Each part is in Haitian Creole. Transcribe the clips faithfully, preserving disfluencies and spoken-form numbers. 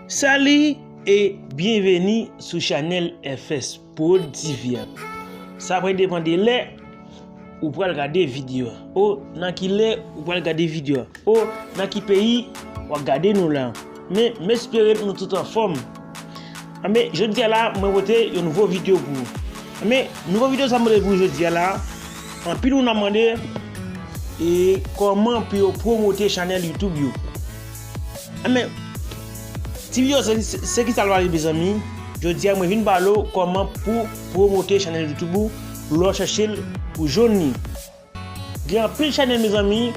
Sali e byenveni sou chanèl F S Prod T V a. Sa pral depann de lè ou pral gade videyo a. O, nan ki lè ou pral gade videyo a. O, nan ki peyi w ap gade nou la. Men, m espere nou tout anfòm. Anben, jodi a la, mwen pote yon nouvo videyo pou ou. Anben, nouvo videyo sa mwen pote pou ou jodi a la, anpil moun ap mande, e, kòman pou yo pwomote chanèl YouTube yo. Anben, ti videyo se, se, se ki sa l pale, mezanmi. Jodi a, mwen vin pale w kòman pou pwomote chanèl YouTube ou, lè w chèche l pou jwenn li. Gen anpil chanèl, mezanmi,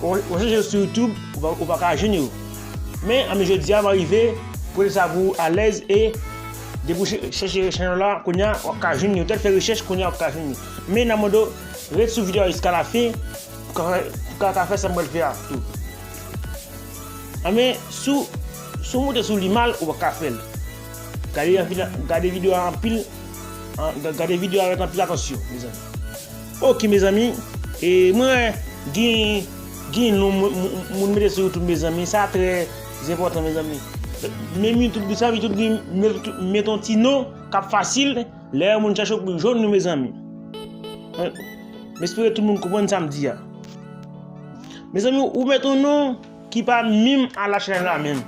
w, w chèche yo sou YouTube, ou pa, ou pa ka jwenn yo. Men, anben, jodi a, m arive pote sa pou ou alèz e depi w chè-, chèche chanèl la, kounye a, w ap ka jwenn yo. Ou te fè rechèch, kounye a, w ap ka jwenn yo. Men, n a mande w, ret sou videyo a jiska lafen, pou ka, pou ka, ka fè sa m pral fè a tou. Anben, si w, si w moute sou li mal, ou pa ka fè l. Gade anpil, gade videyo a anpil, an, ga-, gade videyo a avèk anpil atansyon, mezanmi. Oke, mezanmi, e mwen wè gen, gen non moun, moun, moun mete sou YouTube, mezanmi, sa trè enpòtan, mezanmi. Menm YouTube, sa YouTube gen, met, met yon ti non k ap fasil, lè yon moun chèche w pou jwenn nou, mezanmi. M espere tout moun konprann sa m di a. Mezanmi, ou met yon non ki pa menm a la chanèl la menm.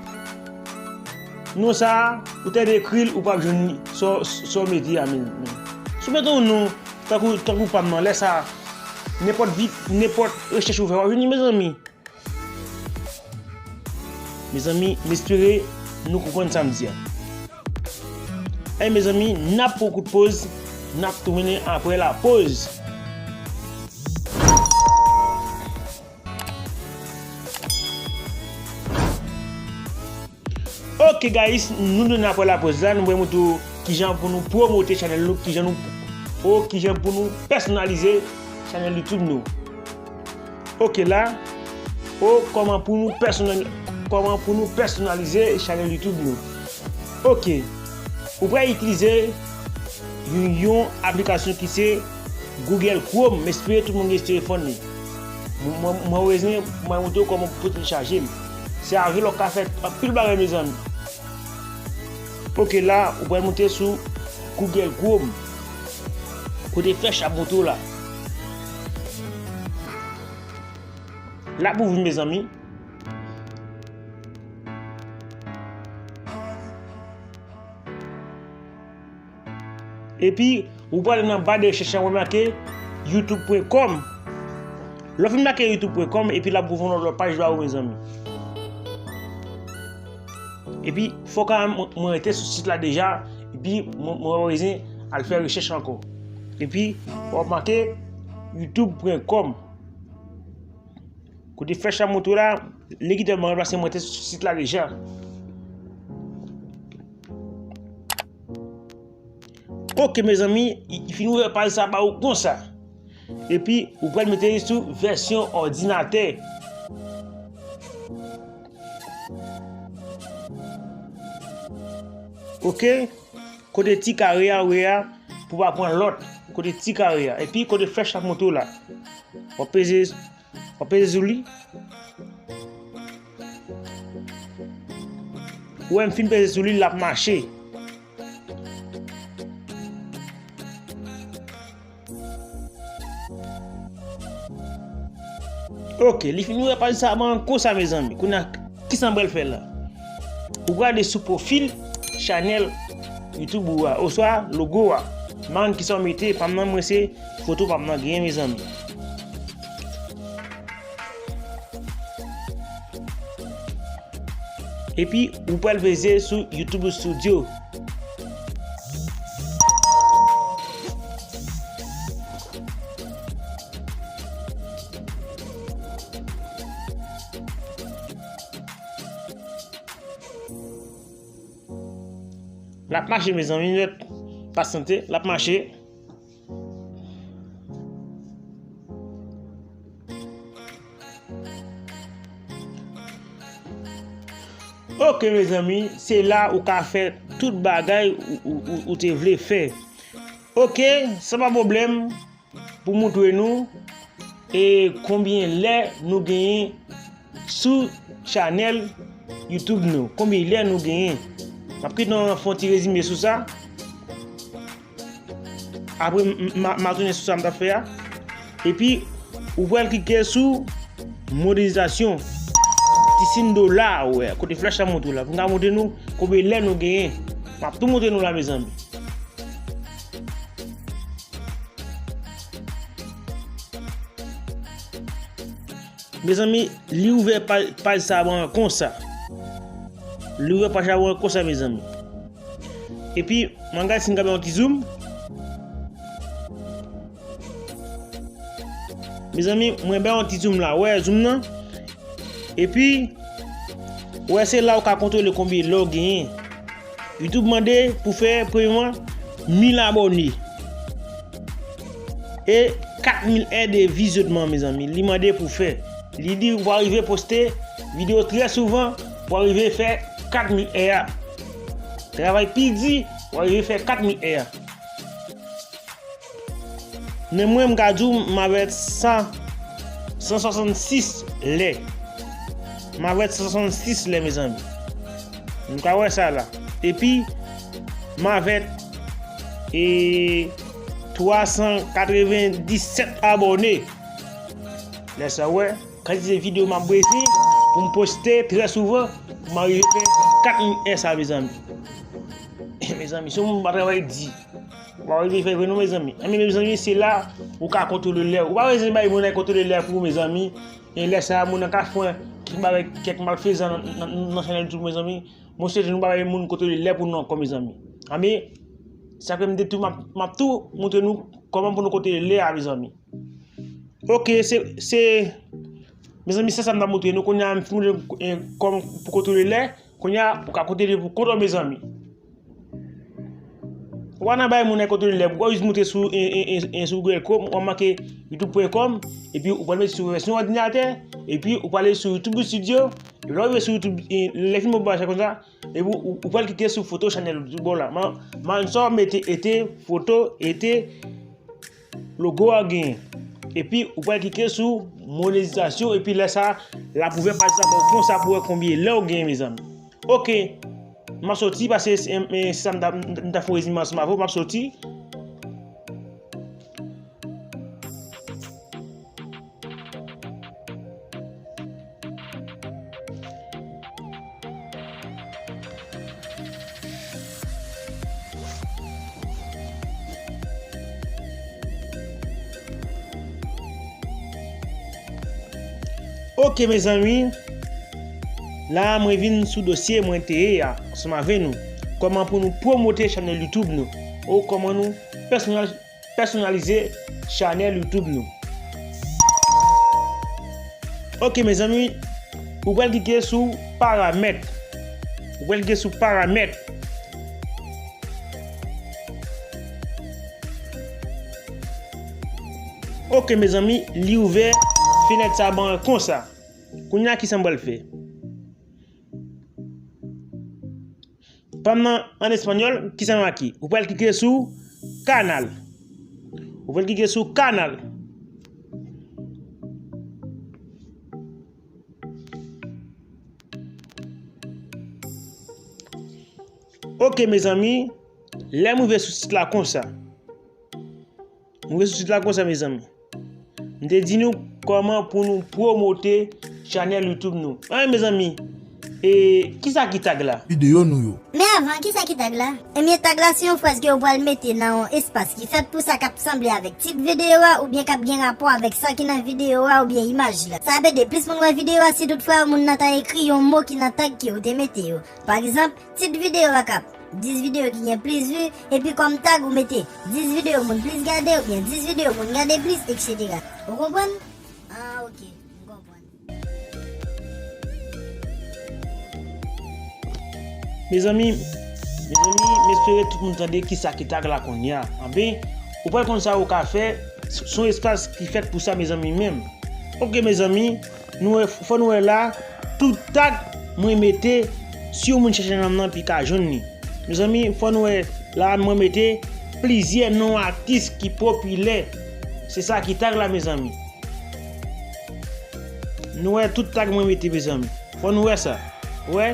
Non sa a, ou te dekri l, ou p ap jwenn li, sa w, sa w mete a menm, menm. Si w met yon non, tankou, tankou pa m nan, lè sa a, nenpòt vi-, nenpòt rechèch ou fè, w ap jwenn li, mezanmi. Mezanmi, m espere nou konprann sa m di a. Ey, mezanmi, n ap pran kout poz, n ap tounen apre la poz. Ok, guys, nou tounen apre la poz la, nou pral montre w kijan pou nou pwomote chanèl nou, kijan nou, o, kijan pou nou pèsonalize chanèl YouTube nou. Ok la, o, kòman pou nou pèsonal-, kòman pou nou pèsonalize chanèl YouTube nou. Ok, ou pral itilize yon, yon aplikasyon ki se Google Chrome. M espere tout moun gen sou telefòn li. Mwen, mwen, mwen, mwen montre w kòman pou telechaje l. Se avè l w ka fè anpil bagay, mezanmi. Ok, la, ou pral monte sou Google Chrome. Kote flèch ap montre w la. L ap ouvri, mezanmi. Epi, ou prale nan ba de rechèch la, ou make youtube pwen kòm. Lè w fin make youtube pwen kòm, epi l ap ouvri yon lòt paj ba ou, mezanmi. Epi, fò kanmenm mwen rete sou sit la deja, epi mwen, mwen pa bezwen al fè rechèch ankò. Epi, w ap make youtube pwen kòm. Kote flèch la montre w la, li kite mwen, paske mwen te sou sit la deja. Ok, mezanmi, li, li fin ouvè paj sa ba ou konsa. Epi, ou pral mete li sou vèsyon òdinatè. Ok? Kote ti kare a, ou wè a, pou w pa pran lòt. Kote ti kare a. Epi, kote flèch la montre w la. W ap peze W ap peze sou li. Ou wè m fin peze sou li, l ap mache. Ok, li fin ouvè paj sa ban konsa, mezanmi. Kounye a, kisa m pral fè la? Ou prale sou pwofil chanèl YouTube ou a, oswa logo a. M pa konn kisa w mete, pa m nan, mwen se foto pa m nan genyen, mezanmi. Epi, ou pral peze sou YouTube Studio. Ok, L ap mache, mezanmi, nèt. Pasyante, l ap mache. Ok, mezanmi, se la ou ka fè tout bagay ou, ou, ou, ou te vle fè. Ok, sa pa pwoblèm. Pou montre nou e konbyen lè nou genyen sou chanèl YouTube nou. Konbyen lè nou genyen. M ap kite nou fè yon ti rezime sou sa. Apre, m, m, m a, m a tounen sou sa m t ap fè a. Epi, ou pral klike sou monetizasyon. Ti siy dola, ou wè, kote flèch la montre w la. Pou m ka montre nou konbyen lè nou genyen. M ap tou montre nou la, mezanmi. Mezanmi, li ouvè pa-, paj sa a konsa. Li ouvè paj sa a konsa, mezanmi. Epi, mwen gade si m ka bay yon ti zoom. Mezanmi, mwen bay yon ti zoom la. Wè, zoom nan. Epi, wè, se la ou ka kontwole konbyen lè w genyen. YouTube mande pou fè premyèman mil abòne. E kat mil è de vizyonman, mezanmi. Li mande pou fè. Li di ou va rive poste videyo trè souvan, ou va rive fè kat mil è a. Travay pi di, ou va rive fè kat mil è a. Men mwen, m ka di w, m avè san, san swasannsis lè. M avè san swasannsis lè, mezanmi. Nou ka wè sa la. Epi, m avè, e, twa san katrevenndisèt abòne. Lè sa, wè, kantite videyo m ap bezwen pou m poste trè souvan, pou m arive fè kat mil è sa, mezanmi. Mezanmi, si yon moun pa travay di, ou pa rive fè vre non, mezanmi. Anben, mezanmi, se la ou ka kontwole lè. Ou pa bezwen bay moun nan kontwole lè pou ou, mezanmi. E lè sa a, moun nan ka fè kèk bagay, kèk malfezan nan, nan, nan chanèl YouTube, mezanmi. Mwen swete nou pa bay moun kontwole lè pou nou ankò, mezanmi. Anben, sa fè m de tou, m ap, m ap tou montre nou kòman pou nou kontwole lè a, mezanmi. Ok, se, se, mezanmi, se sa m t ap montre nou. Kounye a, m fin montre, eh, kòman pou kontwole lè. Kounye a, ou ka kontwole pou kont ou, mezanmi. Ou pa nan bay moun nan kontwole lè. Ou jis moute sou, eh, eh, eh, eh, sou Google Chrome, ou make youtube pwen kòm, epi ou pral mete sou vèsyon òdinatè, epi ou prale sou YouTube Studio, epi lè ou rive sou YouTube, eh, lè fini ou bache konsa, epi ou, ou, ou pral klike sou foto chanèl YouTube ou la. Man, man sa w mete ete, foto, ete, logo a genyen. Epi, ou pral klike sou monetizasyon, epi lè sa, l ap ouvè paj sa ba w konsa pou wè konbyen lè w genyen, mezanmi. Ok, m ap soti, paske se, e, se sa m ta, m ta fè yon rezime ansanm avè w, m ap soti. Ok, mezanmi. La, mwen vin sou dosye mwen te ye a, ansanm avè nou. Kòman pou nou pwomote chanèl YouTube nou. Ou kòman nou pèsonal-, pèsonalize chanèl YouTube nou. Ok, mezanmi, ou pral klike sou paramèt. Ou pral klike sou paramèt. Ok, mezanmi, li ouvè fenèt sa ban konsa. Kounye a, kisa m pral fè? Pandan an espanyòl, kisa m make? Ou pral klike sou kanal. Ou pral klike sou kanal. Ok, mezanmi, lè m rive sou sit la konsa. M rive sou sit la konsa, mezanmi. M te di nou kòman pou nou pwomote chanèl YouTube nou. Anyen, mezanmi, e kisa ki tag la? Videyo nou yo. Men avan, kisa ki tag la? Ebyen, tag la se yon fraz ke ou pral mete nan yon espas ki fèt pou sa k ap sanble avèk tit videyo a oubyen k ap gen rapò avèk sa ki nan videyo a oubyen imaj la. Sa ap ede plis moun wè videyo a si toutfwa moun nan ta ekri yon mo ki nan tag ke ou te mete yo. Pa egzanp, tit videyo a k ap dis videyo ki gen plis vi, epi kòm tag ou mete dis videyo moun plis gade oubyen dis videyo moun gade plis, etsetera. Ou konprann? Ah, ok, m konprann. Mezanmi, Mezanmi, m espere tout moun tande kisa ki tag la kounye a. Anben, ou pral konn sa ou ka fè, s- s on espas ki fèt pou sa, mezanmi, menm. Oke, mezanmi, nou wè, fò nou wè la, tout tag mwen mete, si yon moun chèche non m nan, li ka jwenn li. Mezanmi, fò nou wè la, mwen mete plizyè non atis ki popilè. Se sa ki tag la, mezanmi. Nou wè tout tag mwen mete, mezanmi. Fò nou wè sa. Wè,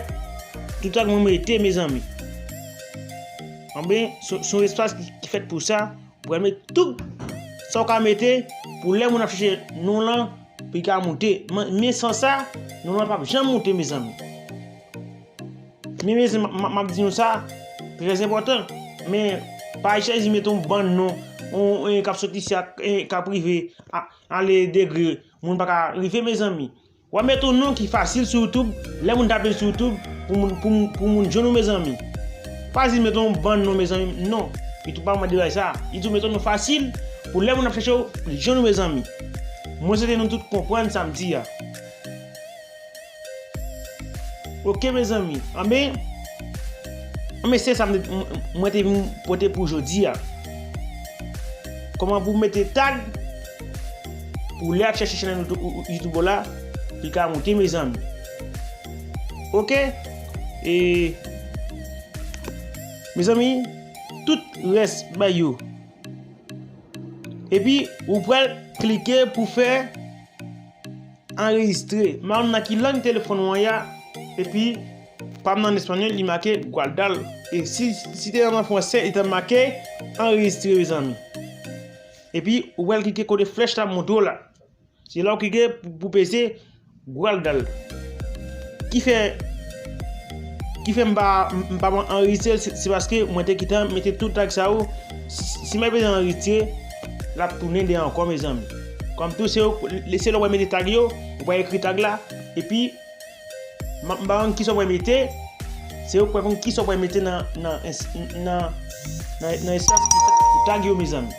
tout tag mwen mete, mezanmi. Anben, se se yon espas ki, ki fèt pou sa. Ou pral met tout sa ou ka mete pou lè moun ap chèche non lan, pou li ka moute. Men, men san sa, non lan p ap janm moute, mezanmi. Men, mezanmi, m, m, m ap di nou sa, trè enpòtan. Men, pa chèzi mete yon bann non, yon, yon k ap sot isi a, k ap rive, a, ale degre, moun pa ka rive, mezanmi. W ap mete yon non ki fasil sou YouTube, lè moun tape l sou YouTube, pou moun, pou, pou moun jwenn ou, mezanmi. Pa di mete yon bann non, mezanmi, non. YouTube pa mande bagay sa. YouTube mete yon non fasil, pou lè moun ap chèche w, li jwenn ou, mezanmi. Mwen swete nou tout konprann sa m di a. Oke, mezanmi. Anben, anben, se sa m, m, mwen te vin pote pou jodi a. Kòman pou mete tag pou lè ap chèche chanèl YouTube, YouTube la, li ka moute, mezanmi. Oke? E, mezanmi, tout rès bay yo. Epi, ou pral klike pou fè anrejistre. M pa konn nan ki lang telefòn ou an ye a, epi pa m nan espanyòl, li make guardar. E si, si te nan fransè, li t ap make anrejistre, mezanmi. Epi, ou pral klike kote flèch la montre w la. Se la ou klike pou, pou peze guardar. Ki fè, ki fè m pa, m pa anrejistre, se, se paske mwen te gentan mete tout tag sa yo. Si, si m al peze anrejistre, l ap tounen deyò ankò, mezanmi. Kòm tou, se yo, se lè w mete tag yo, ou pral ekri tag la, epi, m, m pa konn kisa w pral mete, se yo k pral konn kisa w pral mete nan, nan, nan, nan, nan espas ki fèt pou tag yo, mezanmi.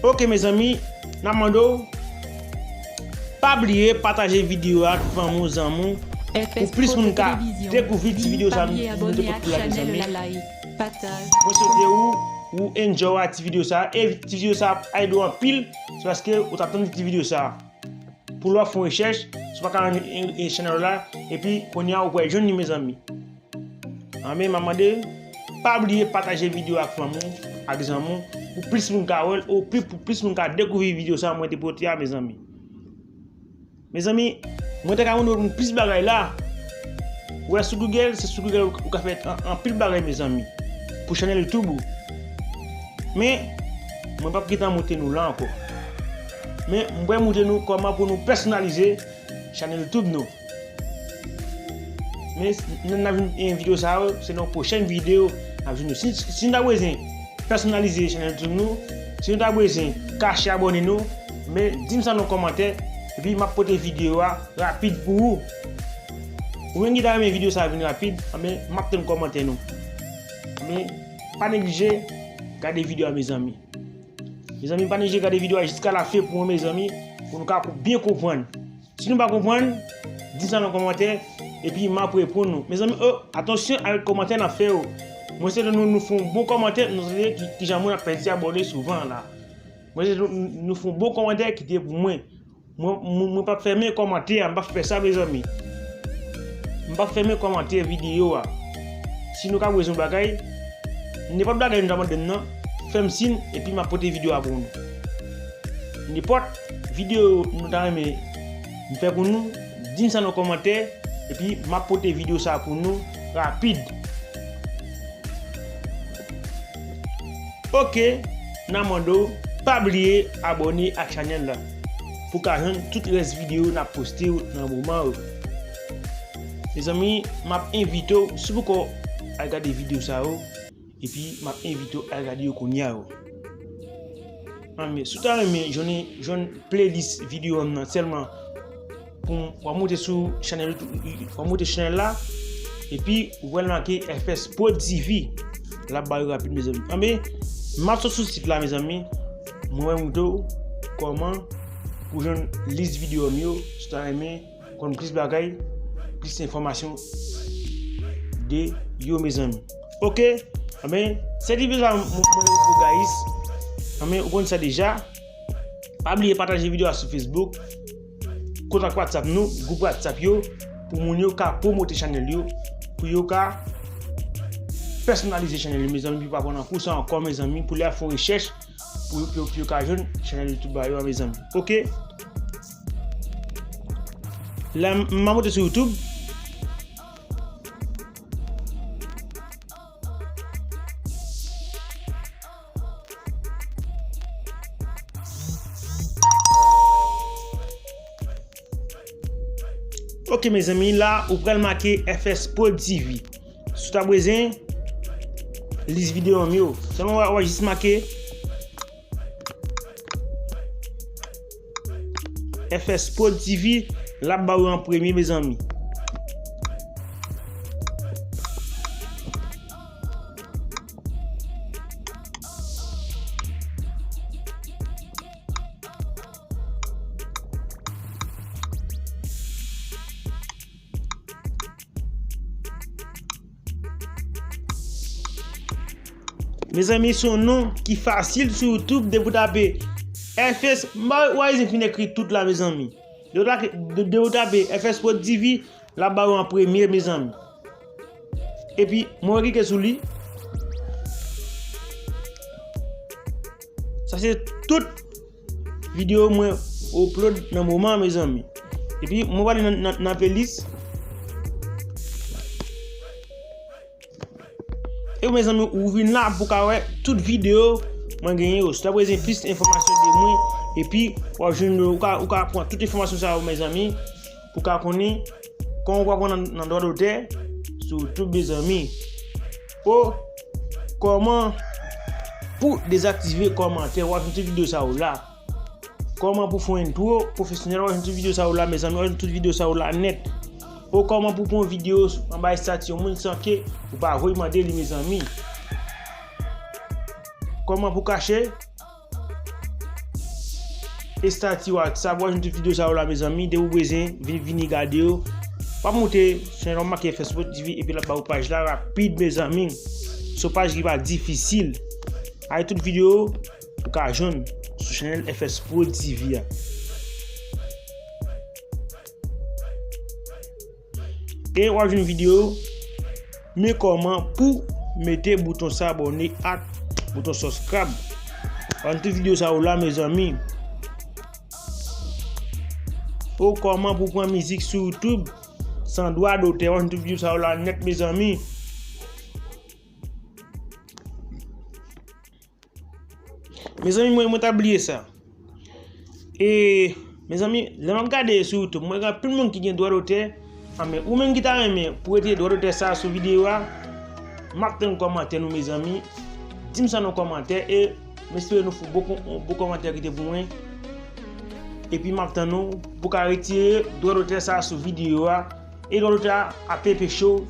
Oke, mezanmi, n ap mande w, pa bliye pataje videyo a ak fanmi w, zanmi w, pou plis moun ka dekouvri ti videyo sa nou, nou te pote pou la, mezanmi. Mwen swete ou, ou enjoy a ti videyo sa, e ti videyo sa ap ede w anpil, se paske ou t ap tann ti videyo sa. Pou lè w ap fè yon rechèch, si w pa ka jwenn, e, e, chanèl la, epi kounye a ou pral jwenn li, mezanmi. Anben, m ap mande, pa bliye pataje videyo ak fanmi w, ak zanmi w, pou plis moun ka wè l, epi pou plis moun ka dekouvri videyo sa mwen te pote a, mezanmi. Mezanmi, mwen te ka mande w pou plis bagay la. Ou wè sou Google, se sou Google ou ka fè an, anpil bagay, mezanmi, pou chanèl YouTube ou. Men, mwen p ap gentan montre nou la ankò. Men, mwen pral montre nou kòman pou nou pèsonalize chanèl YouTube nou. Men, n, n ap vin, e, videyo sa yo, se nan pwochèn videyo n ap jwenn nou. Si, si nou ta bezwen pèsonalize chanèl YouTube nou, si nou ta bezwen kache abòne nou, men di m sa nan kòmantè, epi m ap pote videyo a rapid pou ou. Ou menm ki ta renmen videyo sa a vin rapid, anben, m ap tann kòmantè nou. Anben, pa neglije gade videyo a, mezanmi. Mezanmi, pa neglije gade videyo a jiska la fen pou mwen, mezanmi, pou nou ka kou-, byen konprann. Si nou pa konprann, di sa nan kòmantè, epi m ap reponn nou. Mezanmi, o, atansyon avèk kòmantè n ap fè yo. Mwen swete nou, nou fè yon bon kòmantè, nou swete ki, kijan moun ap pèdi abòne souvan la. Mwen swete nou, nou fè yon bon kòmantè, kite pou mwen. Mwen, mwen, mwen p ap fèmen kòmantè a, m p ap fè sa, mezanmi. M p ap fèmen kòmantè videyo a. Si nou ka bezwen bagay, nenpòt bagay nou ta mande m nan, fè m siy, epi m ap pote videyo a pou nou. Nenpòt videyo nou ta renmen m fè pou nou, di m sa nan kòmantè, epi m ap pote videyo sa pou nou rapid. Oke, n a mande w, pa bliye abòne ak chanèl la pou w ka jwenn tout rès videyo n ap poste yo nan moman yo. Mezanmi, m ap envite w, si w poko al gade videyo sa yo, epi m ap envite w al gade yo kounye a yo. Anben, si w ta renmen jwenn, jwenn playlist videyo m nan sèlman pou w ap monte sou chanèl YouTube, w ap monte chanèl la, epi ou pral make F S Pro T V. L ap ba yo rapid, mezanmi. Anben, m ap sot sou sit la, mezanmi. Mwen mwen montre w kòman pou jwenn lis videyo m yo, si w ta renmen konn plis bagay, plis enfòmasyon. de yo, mezanmi. Oke? Anben, se ti videyo sa mwen, mwen, mwen, guys. Anben, ou konn sa deja. Pa bliye pataje videyo a sou Facebook, kontak WhatsApp nou, gwoup WhatsApp yo, pou moun yo ka pwomote chanèl yo, pou yo ka pèsonalize chanèl yo, mezanmi, pou pa pran nan kou sa ankò, mezanmi, pou lè a fè yon rechèch, pou, pou, pou yo ka jwenn chanèl YouTube ba yo a, mezanmi. Oke? La, m, m a monte sou YouTube. Oke, mezanmi, la, ou pral make F S Prod T V. Si w ta bezwen lis videyo m yo, sèlman w a, w a jis make F S Prod T V, l ap ba w yo an premye, mezanmi. Mezanmi, se yon non ki fasil sou YouTube, depi w tape F S, m pa wè, w a fin ekri tout la, mezanmi. Depi w ta-, de-, depi w tape F S Prod T V, l ap ba w an premye, mezanmi. Epi, mwen klike sou li. Sa se tout videyo mwen upload nan moman, mezanmi. Epi, mwen prale nan, nan, nan playlist. E mezanmi, ou vin la pou ka wè tout videyo mwen genyen yo. Si w ta bezwen plis enfòmasyon de mwen, epi w ap jwenn yo, ou ka, ou ka pran tout enfòmasyon sa yo, mezanmi, pou ka konnen kòman ou pral pran nan, nan dwa dotè sou YouTube, mezanmi. O, kòman pou dezaktive kòmantè, w ap jwenn tout videyo sa yo la. Kòman pou fè yon entwo pwofesyonèl, w ap jwenn tout videyo sa yo la, mezanmi, w ap jwenn tout videyo sa yo la nèt. O, kòman pou pran videyo anba estati yon moun san ke ou pa voye mande li, mezanmi. Kòman pou kache estati WhatsApp, w ap jwenn tout videyo sa yo la, mezanmi, depi w bezwen vin, vini gade yo. W ap monte, se yon make F S Prod T V, epi l ap ba ou paj la rapid, mezanmi. Se yon paj ki pa difisil. Ay, tout videyo ou ka jwenn sou chanèl F S Prod T V a. E w ap jwenn videyo, men kòman pou mete bouton sabone ak bouton subscribe. W ap jwenn tout videyo sa yo la, mezanmi. O, kòman pou pran mizik sou YouTube san dwa dotè. W ap jwenn tout videyo sa yo la nèt, mezanmi. Mezanmi, mwen, mwen ta bliye sa. E, mezanmi, lè m ap gade sou YouTube, mwen gen anpil moun ki gen dwa dotè. Anben, ou menm ki ta renmen pou retire dwa dotè sa sou videyo a, m ap tann kòmantè nou, mezanmi. Di m sa nan kòmantè e m espere nou fè yon bon kò-, yon bon kòmantè kite pou mwen. Epi m ap tann nou pou ka retire dwa dotè sa sou videyo a. E dwa dotè a ap enpeche w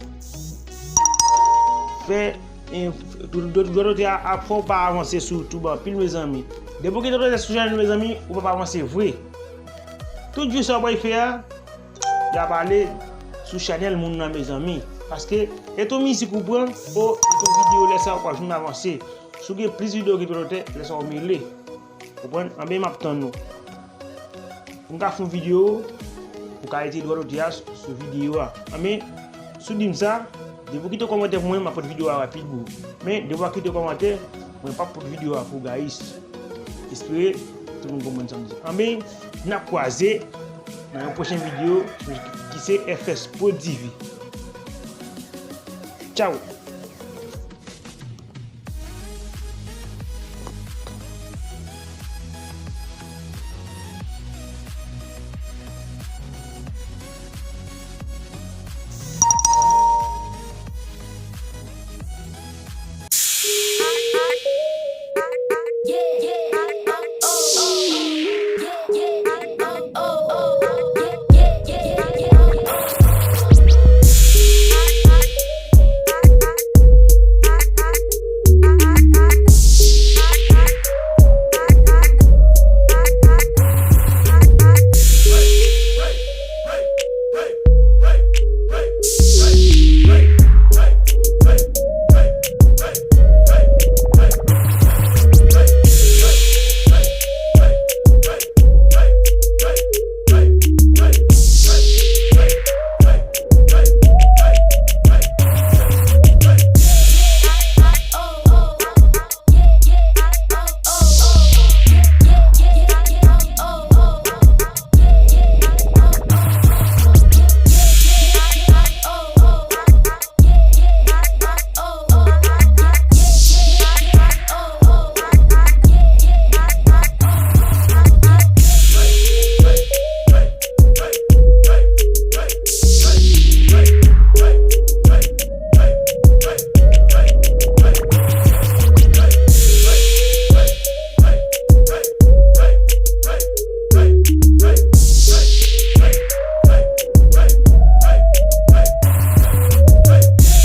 fè, e, dwa dotè a ap fè w pa avanse sou YouTube anpil, mezanmi. Depi w gen dwa dotè sou chanèl, mezanmi, ou p ap avanse vre. Tout vye sa w pral fè a, y ap ale sou chanèl moun nan, mezanmi. Paske, e tou mizik ou pran, o, e tou videyo, lè sa ou pa janm avanse. Si w gen plis videyo ki dwa dotè, lè sa ou mele. Konprann? Anben, m ap tann nou. Pou m ka fè yon videyo, pou ka retire dwa dotè a sou videyo a. Anben, si w di m sa, depi w kite yon kòmantè pou mwen, m ap pot videyo a rapid pou ou. Men, depi w pa kite yon kòmantè, mwen p ap pot videyo a pou ou, guys. Espere tout moun konprann sa m di. Anben, n ap kwaze nan yon pwochen videyo ki se F S Prod T V. Tchao!